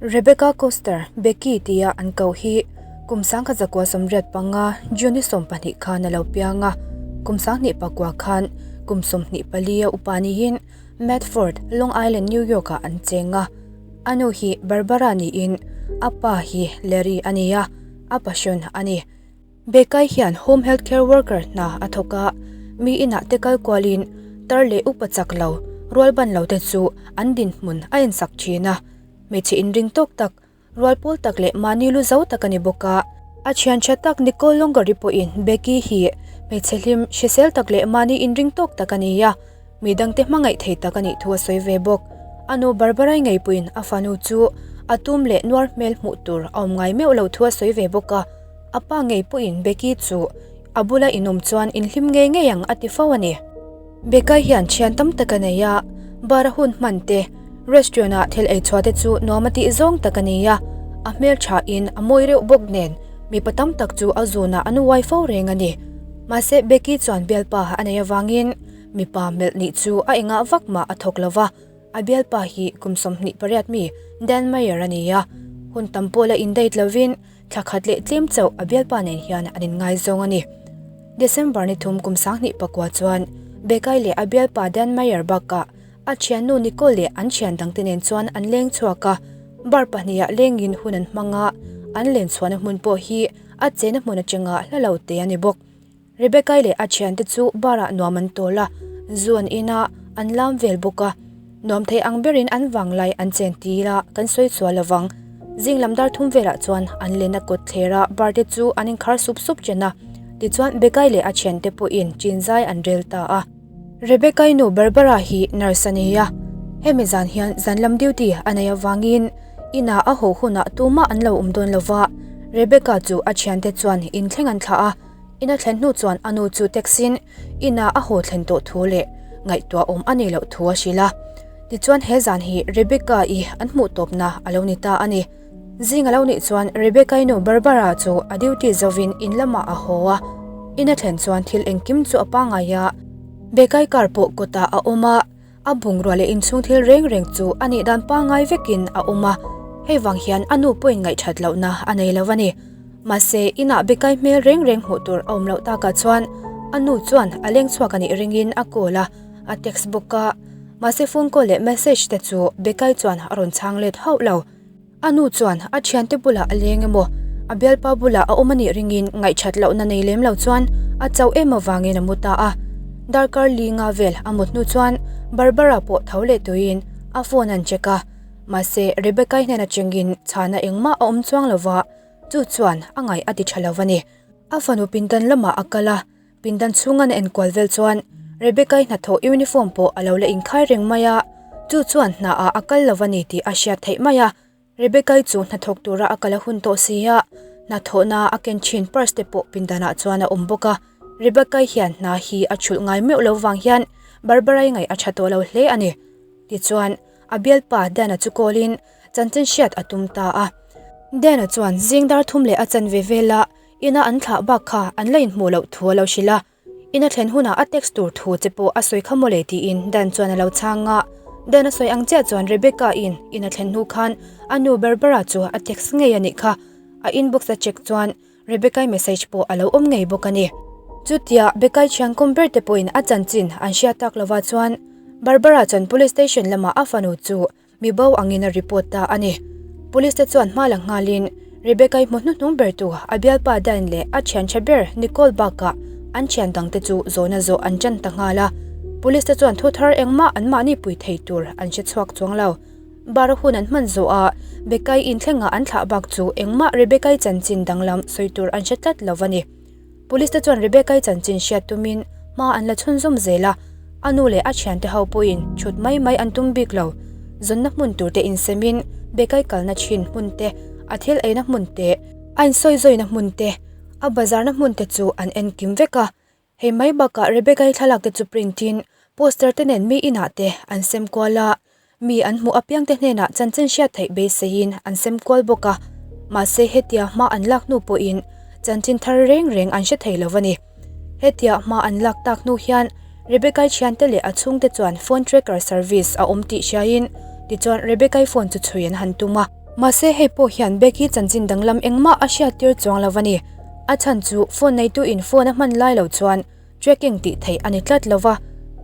Rebecca Koster, Becky tia an koh hi kum 1985 June ni 12 khan a lo piang a, kum 2009 khan kum 24 a upa niin Medford, Long Island, New York ah an cheng a. A nu hi Barbara niin a pa hi Larry a ni a, a passion a ni. Bekai hian home health care worker hna a thawk a, mi inah te kal kualin tar leh upa chak lo, rual ban lo te chu an dinhmun a insak thin a. Hmeichhe inring tawk tak, rual pawl tak leh mahni lu zo tak a ni bawk a. A thian tha tak Nicole Longari pawhin Becky hi hmeichhe hlim, hrisel tak leh mahni inring tawk tak a ni a, mi dangte hmangaih thei tak a nih thu a sawi ve bawk. A nu Barbara-i ngei pawhin a fanu chu a tum leh nuar hmel hmuh tur a awm ngai meuh lo thu a sawi ve bawk a. A pa ngei pawhin Becky chu a bula inawm chuan inhlim ngei ngei ang a ti fo a ni. Becca hian thian tam tak a nei a, bar a hun hman te, restaurant ah thil ei chhuah te chu nuam a tih zawng tak a ni a, a hmel tha in a mawi reuh bawk nen mipa tam tak chu a zunah an uai fo reng a ni. Mahse Becky chuan bialpa a nei avangin mipa melh nih chu a engah vak mah a thawk lo va, a bialpa hi kum 28 mi Dan Meyer a ni a, hun tam pawh la in date lovin Thla khat leh tlem chauh a bialpa nen hian an inngaizawng a ni. December ni thum kum 2009 chuan Bekai leh a bialpa Dan Meyer bakah a thiannu Nicole leh an thian dangte nen chuan an leng chhuak a, bar pahniha lengin hun an hmang a, an len chhuahna hmun pawh hi a chena hmun atanga hla lo te a ni bawk. Rebecca-i leh a thiante chu bar-ah nuam an tawl a, zu an in a, an lam vel bawk a. Nuam thei ang berin an vanglai an chen ti ila kan sawi chhuah lo vang. Zing lam dar thum velah chuan an len a kawt thler a, bar te chu an inkhar sup sup chen a. Tichuan Becca-i leh a thiante pawhin chinzai an rel ta a. Rebecca-i nu Barbara hi nurse a ni a, hemi zan hian zan lam duty a nei avangin inah a haw hunah tumah an lo awm dawn lo va, Rebecca chu a thiante chuan inthleng an thlah a. Ina thlen hnu chuan a nu chu text-in ina a haw thlen tawh thu leh ngaihtuah awm a nei loh thu a hrilh a. Tichuan he zan hi Rebecca-i an hmuh tawpna a lo ni ta a ni. Zing a lo nih chuan Rebecca-i nu Barbara chu a duty zovin in lamah a haw a. Ina thlen chuan thil engkim chu a pangngai a. Becca-i car pawh kawtah a awm a. A bungrua leh inchhung thil reng reng chu a nih dan pangngai vekin a awm a, hei vang hian a nu pawhin ngaihthat lohna a nei lo a ni. Mahse, inah Bekai hmel reng reng hmuh tur a awm loh takah chuan a nu chuan a leng chhuak a nih ringin a call a, a text bawk a. Mahse phone call leh message te chu Bekai chuan a rawn chhang let hauh lo. A nu chuan a thiante bulah a leng emaw, a bialpa bulah a awm a nih ringin ngaihthat lohna nei lem lo chuan a chauh em avangin a mu ta a. Darkar li nga vel a mut hnu chuan Barbara pawh tho leh tuiin a phone an check a, mahse Rebecca-i hnen atangin chhana engmah a awm chuang lova, chu chuan a ngaih a ti tha lo a ni. A fanu pindan lamah a kal a, Pindan chhunga na enkual vel chuan Rebecca-i hnathawh uniform pawh a lo la inkhai reng mai a, chu chuan hna ah a kal lo a ni tih a hriat theih mai a. Rebecca-i chu hnathawk tura a kal a hun tawh si a, hnathawhna a ken thin purse te pawh pindan ah chuan a awm bawk a. Rebecca-i hian hna hi a chhulh ngai meuh lo vang hian Barbara-i ngaih a tha tawh lo hle a ni. Tichuan, a bialpa Dan-a chu call in chanchin hriat a tum ta a. Dan-a chuan zing dar thum leh a chanve velah Ina an thlah bak kha an la inhmuh loh thu a lo hrilh a, ina thlen hunah a text tur thu che pawh a sawi kha mawle tiin Dan chuan a lo chhang a. Dan a sawi ang chiah chuan Rebecca in ina thlen hnu khan a nu Barbara chu a text ngei a nih kha. A inbox a check chuan Rebecca-i message pawh a lo awm ngei bawk a ni. Chutia Becca-i thian kawm ber te pawhin a chanchin an hriat tak lovah chuan Barbara chuan police station lamah a fanu chu Mi bo angin a report ta a ni. Police te chuan hma la nghalin Rebecca-i hmu hnuhnung ber tu a bialpa Dan leh a thian tha ber Nicole bakah an thian dangte chu zawhna zawh an tan ta nghal a. Police te chuan thu thar engmah an mahni pui thei tur an hre chhuak chuang lo. Bar hun an hman zawh a, Becca-i inthlengah an thlah bak chu engmah Rebecca-i chanchin danglam sawi tur an hre tlat lo a ni. Police te chuan Rebecca-i chanchin hriat tumin hma an la chhunzawm zel a, a nu leh a thiante ho pawhin chhut mai mai an tum bik lo. Zawnna hmun tur te insemin Becca-i kalna thin hmun te, a thil eina hmun te, a insawizawina hmun te, a bazarna hmun te chu an en kim vek a. Hei mai bakah Rebecca-i thlalak te chu print in poster te nen mi inah te an sem kual a, Mi an hmuh apiangte hnenah chanchin hriat theih beiseiin an sem kual bawk a, mahse hetia hma an lak hnu pawhin chanchin thar reng reng an hre thei lo a ni. Hetia hma an lak tak hnu hian Rebecca-i thiante leh a chhungte chuan phone tracker service a awm tih hriain tichuan Rebecca-i phone chu chhui an han tum a. Mahse hei pawh hian Becky chanchin danglam engmah a hriattir chuang lo a ni. A chhan chu phone neitu in phone a hman lai lo chuan tracking tih theih a ni tlat lo va.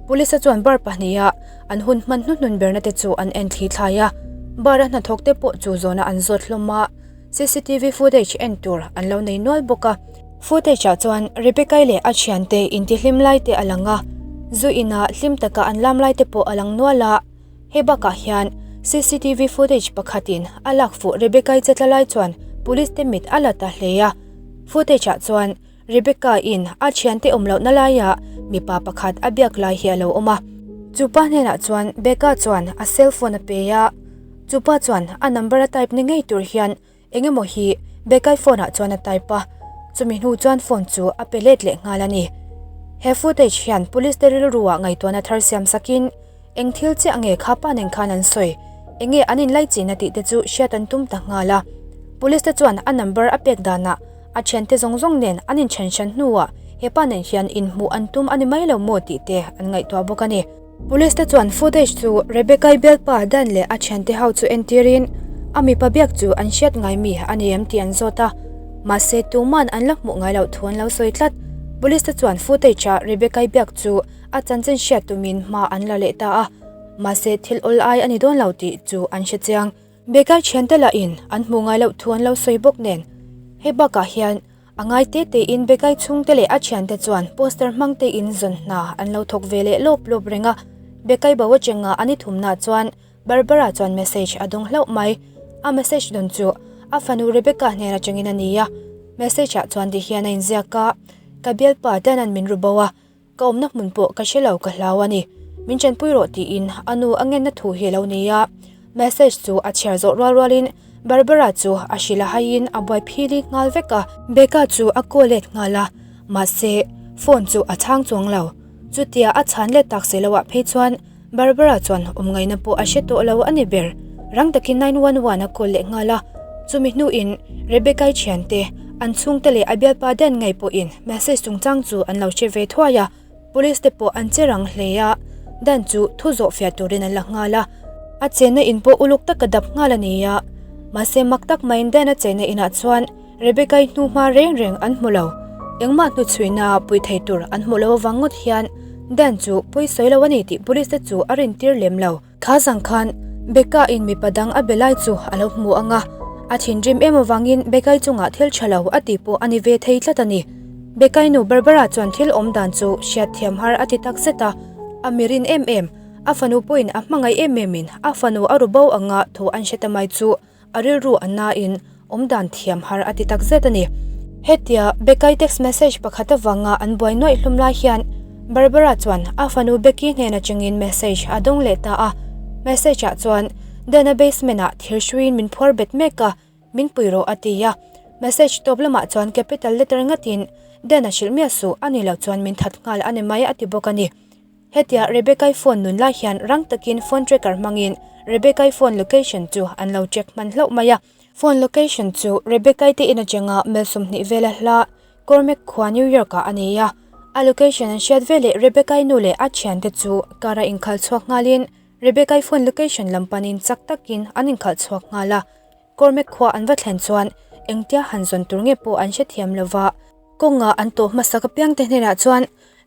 Police a chuan bar pahniha an hun hman hnuhnun berna te chu an en thli thlai a. Bar a hnathawk te pawh chu zawhna an zawt hlawm a. Cctv footage en tur an lo nei nual bawk a. Footage ah chuan Rebecca-i leh a thiante intihlim lai te a lang a, zu inah hlim taka an lam lai te pawh a lang nual a. Hei bakah hian cctv footage pakhatin a lak fuh Rebecca-i che tla lai chuan police te mit a la ta hle a. Footage ah chuan Rebecca-in a thiante awm lohna laiah mipa pakhat a biak lai hi a lo awm a. Chupa hnenah chuan Becca chuan a cell phone a pe a. Chupa chuan a number a type ni ngei tur hian eng emaw hi Becca-i phone ah chuan a type a, chumi hnu chuan phone chu a pe let leh nghal a ni. He footage hian police te rilru ah ngaihtuahna thar siam sakin eng thil chiah nge kha pa nen khan an sawi, eng nge an inlaichihna tih te chu hriat an tum ta nghal a. Police te chuan a number a pek danah a thiante zawng zawng nen an inthen hran hnuah he pa nen hian inhmuh an tum a ni mai lo maw tih te an ngaihtuah bawk a ni. Police te chuan footage chu Rebecca-i bialpa Dan leh a thiante ho chu entirin a mipa biak chu an hriat ngai mi a ni em tih an zawt a, mahse tuman an la hmuh ngai loh thu an lo sawi tlat. Police te chuan footage a Rebecca-i biak chu a chanchin hriat tumin hma an la leh ta a, mahse thil awl ai a ni dawn lo tih chu an hre chiang. Becca-i thiante lahin an hmuh ngai loh thu an lo sawi bawk nen hei bakah hian A ngai te tein Bekai chhungte leh a thiante chuan poster hmang tein zawn hna an lo thawk ve leh lawp lawp reng a. Bekai bo atanga an i thumna chuan Barbara chuan message a dawng hlauh mai. A message dawn chu a fanu Rebecca hnen atangin a ni a. Message ah chuan ti hian a inziak a, Ka bialpa Dan-a'n min ru bo a, Ka awmna hmun pawh ka hre lo ka hlau a ni. Min ṭanpui rawh tiin a nu a ngenna thu hi a lo nei a. Message chu a chhiar zawh rual rualin Barbara chu a hrilh a haiin a buai phili nghal vek a. Becca chu a call let nghal a, mahse phone chu a chhang chuang lo. Chutia a chhan let tak si loah phei chuan Barbara chuan awm ngaihna pawh a hre tawh lo a ni ber. Rang takin 911 a call leh nghal a, chumi hnuin Rebecca-i thiante, an chhungte leh a bialpa Dan ngei pawhin message chungchang chu an lo hre ve thuai a, police te pawh an che rang hle a, Dan chu thu zawh fiah turin an la nghal a, a chenna in pawh uluk taka dap nghal a ni a, mahse mak tak maiin Dan a chenna inah chuan Rebecca-i hnu hma reng reng an hmu lo. Engmah hnuchhuina pui thei tur an hmuh lo avang ngawt hian Dan chu pawi sawi lo a ni tih police te chu a rintir lem lo. Kha zang khan Becca-in mipa dang a be lai chu a lo hmu ang a, a thinrim em avangin Becca-i chungah thil tha lo a tih pawh a ni ve thei tlat a ni. Becca-i nu Barbara chuan thil awm dan chu hriatthiam har a ti tak zet a, a mirin em em, a fanu pawhin a hmangaih em emin a fanu a ru bo anga thu an hre ta mai chu A rilru a nain awmdan thiam har a ti tak zet a ni. Hetia Becca-i text message pakhat avanga an buai nuaih hlum lai hian Barbara chuan a fanu Becky hnen atangin message a dawng leh ta a. Message ah chuan Dan-a basement ah thir hruiin min phuar bet mek a, min pui rawh a ti a. Message tawp lamah chuan capital letter ngatin Dan-a hrilh miah suh a ni lo chuan min that nghal a ni mai a ti bawk a ni. Hetia Rebecca-i phone nun lai hian rang takin phone tracker hmangin Rebecca-i phone location chu an lo check hman hlauh mai a. Phone location chu Rebecca-i te in atanga mel 20 vela hla Cormac khua New York ah a ni a. A location an hriat veleh Rebecca-i nu leh a thiante chu car a inkhalh chhuak nghalin Rebecca-i phone location lam panin chak takin an inkhalh chhuak nghal a. Cormac khua an va thlen chuan engtia han zawn tur nge pawh an hrethiam lova. Kawnga an tawh hmasak apiangte hnenah chuan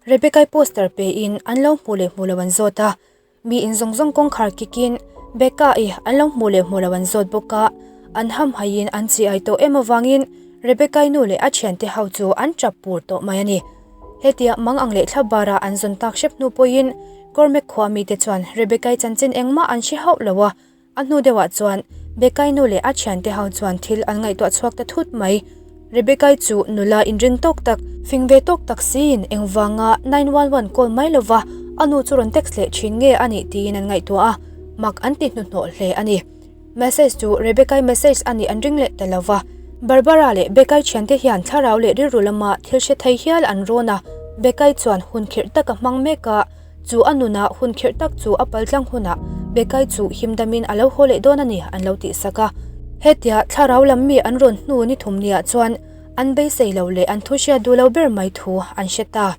Rebecca-i poster pe in an lo hmuh leh hmuh lo an zawt a, mi in zawng zawng kawngkhar kik in Becca-i an lo hmuh leh hmuh lo an zawt bawk a, an hamhaih in an chi ai tawh em avangin Rebecca-i nu leh a thiante ho chu an tap pur tawh mai a ni. Hetia mang ang leh thla bara an zawn tak hrep hnu pawhin Cormac khua mite chuan Rebecca-i chanchin engmah an hre hauh lo a, A hnu deuhah chuan Becca-i nu leh a thiante ho chuan thil an ngaihtuah chhuak ta thut mai. Rebecca-i chu nula inring tawk tak, fing ve tawk tak siin engvanga 911 call mai lova a nu chu rawn text leh thin nge a nih tiin an ngaihtuah a, mak an ti hnuhnawh hle a ni. Message chu Rebecca-i message a nih an ring leh ta lova. Barbara leh Becca-i thiante hian thlarau leh rilru lama thil hre thei hial an rawn a, Becca-i chuan hun khirh tak a hmang mek a, Chu a nunah hun khirh tak chu a paltlang hunah Bekai chu himdamin a lo haw leh dawn a ni an lo tihsak a. Hetia thlarau lam mi an rawn hnu ni thum niah chuan an beisei lo leh an thu hriat duh lo ber mai thu an hre ta.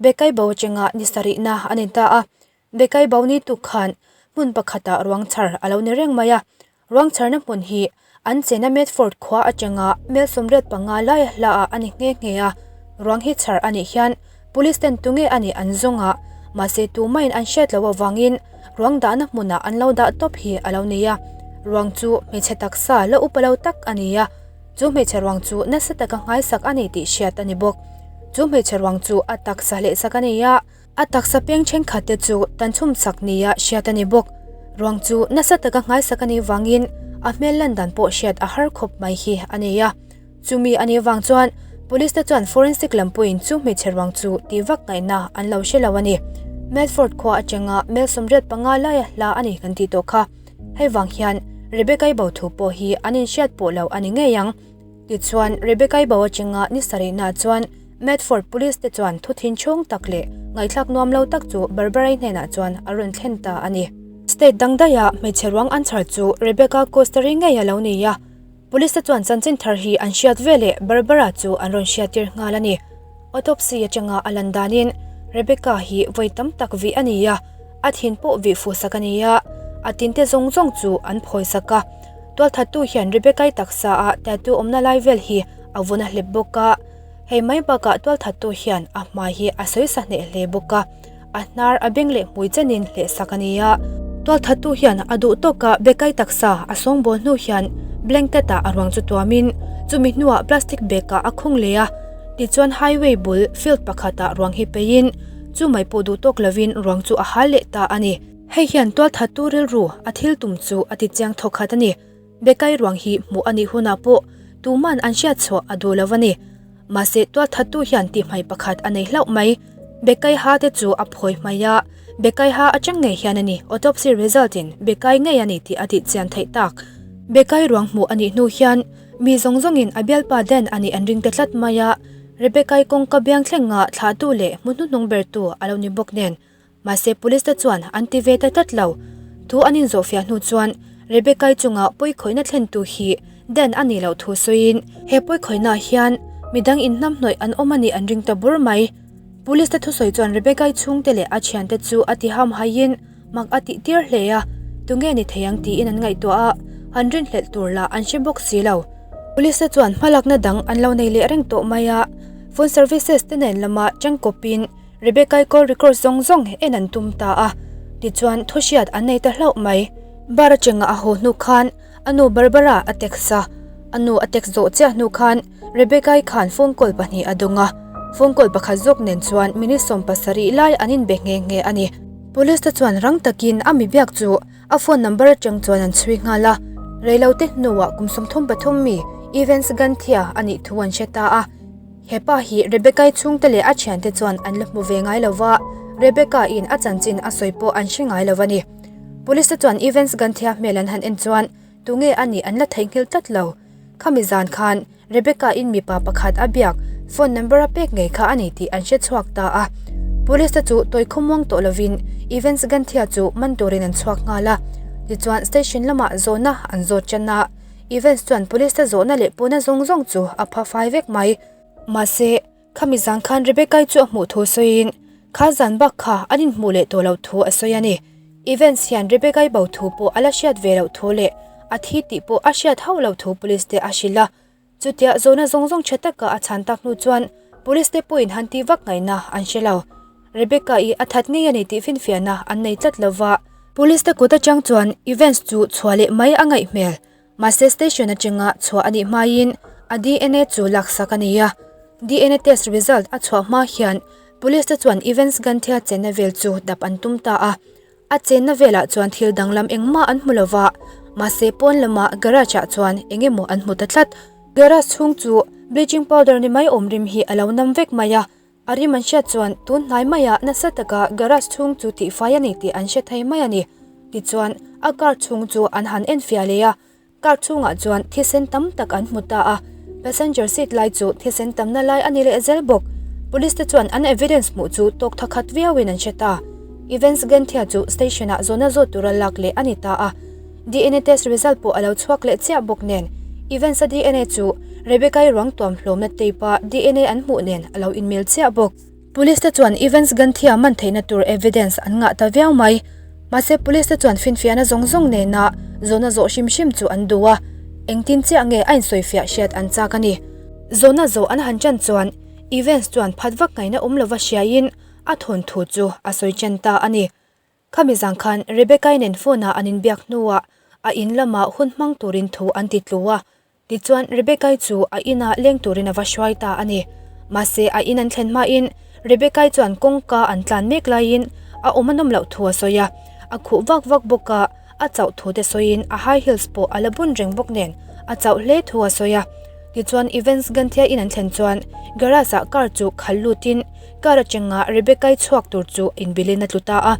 Bekai bo atanga ni sarihna a ni ta a. Bekai bo ni tuk khan hmun pakhatah ruang chhar a lo ni reng mai a. Ruang chharna hmun hi. An chena Medford khua atanga mel 85 laia hlaah a ni nghe nghe a, ruang hi chhar a nih hian Police ten tunge a nih an zawng a, mahse tumahin an hriat loh avangin ruang dahna hmunah an lo dah tawp hi a lo ni a. Ruang chu hmeichhe taksa la upa lo tak a ni a, chu hmeichhe ruang chu nasa taka nghaisak a ni tih hriat a ni bawk. Chu hmeichhe ruang chu a taksa hlehsak a ni a, a taksa peng thenkhat te chu tan chhum sak nia hriat a ni bawk. Ruang chu nasa taka nghaisak a nih vangin a hmel lan dan pawh hriat a har khawp mai hi a ni a. Chumi a nih vang chuan Police te chuan forensic lam pawhin chu hmeichhe ruang chu tih vak ngaihna an lo hre lo a ni. Medford khua atanga mel 85 laia hla a ni kan tih tawh kha. Hei vang hian Rebecca-i bo thu pawh hi an inhriat pawh lo a ni ngei ang. Tichuan Rebecca-i bo atanga ni sarihnaah chuan Medford Police te chuan thu thinchhung tak leh ngaihthlak nuam lo tak chu Barbara-i hnenah chuan a rawn thlen ta a ni. State dang daiha hmeichhe ruang an chhar chu Rebecca Costa-ri ngei a lo ni a. Police te chuan chanchin thar hi an hriat veleh Barbara chu an rawn hriattir nghal a ni. Autopsy atanga a lan danin Rebecca hi vawi tam tak vih a ni a, a thin pawh vih fuh sak a ni a, a tinte zawng zawng chu an phawi sak a. Tualthattu hian Rebecca-i taksa a tattoo awmna lai vel hi a vun a hlep bawk a, hei mai bakah tualthattu hian a hmai hi a sawi sa hneh hle bawk a. A hnar a beng leh hmui chenin hleh sak a ni a. Tualthattu hian a duh tawka bekai taksa a sawngbawl hnu hian blanket ah a ruang chu tuamin chumi hnuah plastic bag ah a khung leh a. Tichuan highway bul field pakhat ah ruang hi peiin chu mai pawh duh tawk lovin ruang chu a hal leh ta a ni. Hei hian tualthattu rilru a thil tum chu a ti chiang thawkhat a ni. Bekai ruang hi hmuh a nih hunah pawh tuman an hriat chhuah a duh lo a ni. Mahse tualthattu hian tihhmai pakhat a nei hlauh mai. Bekai ha te chu a phawi hmai a, Bekai ha atang ngei hian a ni autopsy result in Bekai ngei a ni tih a tih chian theih tak. Bekai ruang hmuh a nih hnu hian mi zawng zawngin a bialpa Dan a nih an ring ta tlat mai a, Rebecca-i kawngka biang thlenga thlahtu leh hmu hnuhnung bertu a lo ni bawk nen Mahse police te chuan an ti ve ta tlat lo. Thu an inzawhfiah hnu chuan Rebecca-i chunga pawikhawihna thlentu hi Dan a nih loh thu sawiin he pawikhawihnaah hian midang inhnamhnawih an awm a nih an ring ta bur mai. Police te thusawi chuan Rebecca-i chhungte leh a thiante chu a ti hamhaiin mak a tih tir hle a, tunge ni thei ang tiin an ngaihtuah a, han rinhlelh tur lah an hre bawk si lo. Police te chuan hmalakna dang an lo nei leh reng tawh mai a, phone services te nen lama tangkawpin Rebecca-i call record zawng zawng en an tum ta a, tichuan thu hriat an nei ta hlauh mai. Bar atanga a haw hnu khan a nu Barbara a text a, a nu a text zawh chiah hnu khan Rebecca-i khan phone call pahnih a dawng a, phone call pakhat zawk nen chuan minute 70 lai an inbe nghe nghe a ni. Police te chuan rang takin a mi biak chu a phone number atang chuan an chhui nghal a, reilote hnuah kum 33 mi Evans Ganthia a nih thu an hre ta a. He pa hi Rebecca-i chhungte leh a thiante chuan an la hmu ve ngai lo va, Rebecca-in a chanchin a sawi pawh an hre ngai lo a ni. Police te chuan Evans Ganthia hmel an han en chuan tunge a nih an la theihnghilh tlat lo. Khami zan khan Rebecca-in mipa pakhat a biak phone number a pek ngei kha a ni tih an hre chhuak ta a. Police te chu tawi khawmuang tawh lovin Evans Ganthia chu man turin an chhuak nghal a. Tichuan station lamah zawhna an zawt tan a. Evans chuan police te zawhna leh pawhna zawng zawng chu a pha fai vek mai. Mahse, khami zan khan Rebecca-i chu a hmuh thu sawiin, kha zan bak kha an inhmuh leh tawh loh thu a sawi a ni. Evans hian Rebecca-i bo thu pawh a la hriat ve loh thu leh a thi tih pawh a hriat hauh loh thu police te a hrilh a. Chutia zawhna zawng zawng tha taka a chhan tak hnu chuan police te pawhin han tih vak ngaihna an hre lo. Rebecca-i a that ngei a ni tih finfiahna an nei tlat lova. Police te kut atang chuan Evans chu chhuah leh mai a ngaih hmel. Mahse station atanga chhuah a nih hmaiin a DNA chu laksak a ni a. DNA test result a chhuah hma hian police te chuan Evans Ganthia chenna vel chu dap an tum ta a. A chenna velah chuan thil danglam engmah an hmu lova, mahse pawn lama garage ah chuan eng emaw an hmu ta tlat. Garage chhung chu bleaching powder ni mai awm rim hi a lo nam vek mai a, a rim an hriat chuan tun hnai maiah nasa taka garage chhung chu tihfai a ni tih an hre thei mai a ni. Tichuan a car chhung chu an han enfiah leh a, Car chhungah chuan thisen tam tak an hmu ta a, passenger seat lai chu thisen tamna lai a ni leh zel bawk. Police te chuan an evidence hmuh chu tawk tha khat viauin an hre ta. Evans Genthia chu station ah zawhna zawt tura lak leh a ni ta a. DNA test result pawh a lo chhuak leh chiah bawk nen, Evans-a DNA chu Rebecca-i ruang tuam hlawmna tape-a DNA an hmuh nen a lo inmil chiah bawk. Police te chuan Evans Ganthia man theihna tur evidence an ngah ta viau mai. Mahse police te chuan finfiahna zawng zawng nena zawhna zawh hrim hrim chu an duh a. Engtin chiah nge a insawifiah hriat an chak a ni. Zawhna zawh an han ṭan chuan Evans chuan phat vak ngaihna awm lova hriaiin a thawnthu chu a sawi ṭan ta a ni. Khami zang khan Rebecca-i nen phone-a an inbiak hnuah a in lamah hun hmang turin thu an ti tlu a. Tichuan Rebecca-i chu a inah leng turin a va hruai ta a ni. Mahse a in an thlen hmain Rebecca-i chuan kawngka an tlan mek laiin a awm a nawm loh thu a sawi a. A khuh vak vak bawk a, a chauh thu te sawiin a high heels pawh a la bun reng bawk nen a chauh hle thu a sawi a. Tichuan Evans Ganthia in an thlen chuan garage ah car chu khal lutin car atanga Rebecca-i chhuak tur chu inbilin a tlu ta a.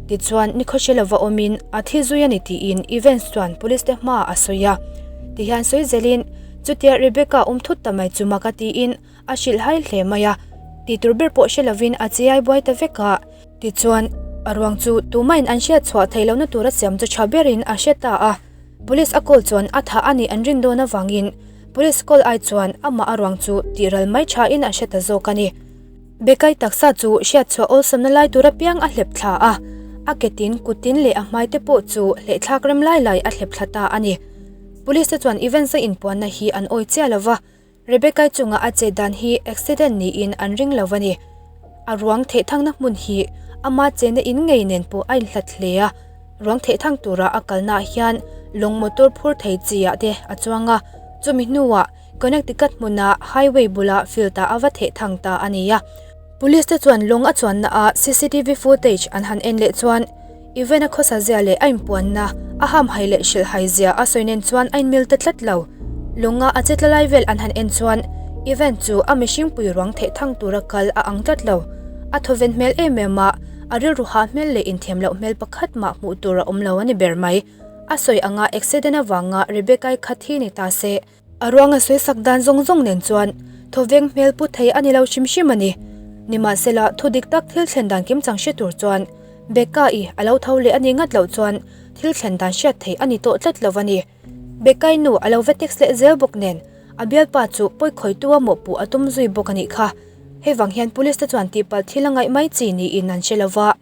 Tichuan nikhaw hre lova awmin a thi zui a ni tiin Evans chuan police te hmaah a sawi a. Tihian sawi zelin chutia Rebecca awm thut ta mai chu mak a tiin a hrilh hai hle mai a. Tih tur ber pawh hre lovin a chiai buai ta vek a. Tichuan a ruang chu tumahin an hriat chhuah theih lohna tura siam chu tha berin a hre ta a. Police a call chuan a thah a nih an rin dawn avangin Police call ai chuan amah a ruang chu tih ral mai thain a hre ta zawk a ni. Bekai taksa chu hriat chhuah awlsamna lai tur apiang a hlep thla a, a ketin, kutin leh a hmai te pawh chu hlehthlak rem lai lai a hlep thla ta a ni. Police te chuan Evans-a inpuanna hi an awi chiah lova, Rebecca-i chunga a chet dan hi accident niin an ring lo a ni. A ruang thehthangna hmun hi ama chenna in ngei nen pawh a inhlat hle a, ruang thehthang tura a kalnaah hian lawng motor phur thei chi ah te a chuang a, chumi hnuah Connecticut hmuna highway bula field ah a va thehthang ta a ni a. Police te chuan lawng a chuanna ah cctv footage an han en leh chuan Event a khawsa zia leh a inpuanna, a hamhai leh hrilhhai zia a sawi nen chuan a inmil ta tlat lo. Lunga a che tla lai vel an han en chuan Event chu a mihringpui ruang theih thang tura kal a ang tlat lo. A thawven hmel em em a, a rilru hah hmel leh inthiam loh hmel pakhat mah hmuh tur a awm lo a ni ber mai. A sawi anga accident avanga Rebecca-i kha thi ni ta se, A ruang a sawi sak dan zawng zawng nen chuan thawveng hmel pu thei a ni lo hrim hrim a ni. Nimahsela, thu dik tak thil thlen dan kimchang hre tur chuan Becca-i a lo tho leh a ni ngat loh chuan thil thlen dan hriat theih a ni tawh tlat lo a ni. Becca-i nu a lo va text leh zel bawk nen a bialpa chu pawikhawihtu a mawhpuh a tum zui bawk a nih kha. Hei vang hian police te chuan tihpalh thil a ngaih mai chi niin an hre lo va.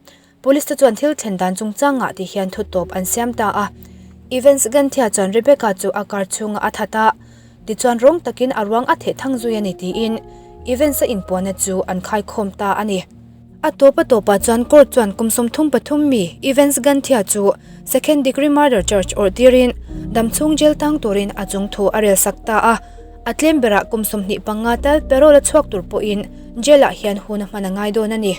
Police te chuan thil thlen dan chungchangah ti hian thutawp an siam ta a. Evans Ganthia chuan Rebecca chu a car chhungah a that a, tichuan rawng takin a ruang a theh thang zui a ni tiin Evans-a inpuanna chu an khaikhawm ta a ni. A tawp a tawpah chuan court chuan kum 33 mi Evans Ganthia chu second degree murder charge awrh tirin damchhung jail tang turin a chung thu a relsak ta a. A tlem berah kum 25 tal parole a chhuak tur pawhin jail-ah hian hun a hman a ngai dawn a ni.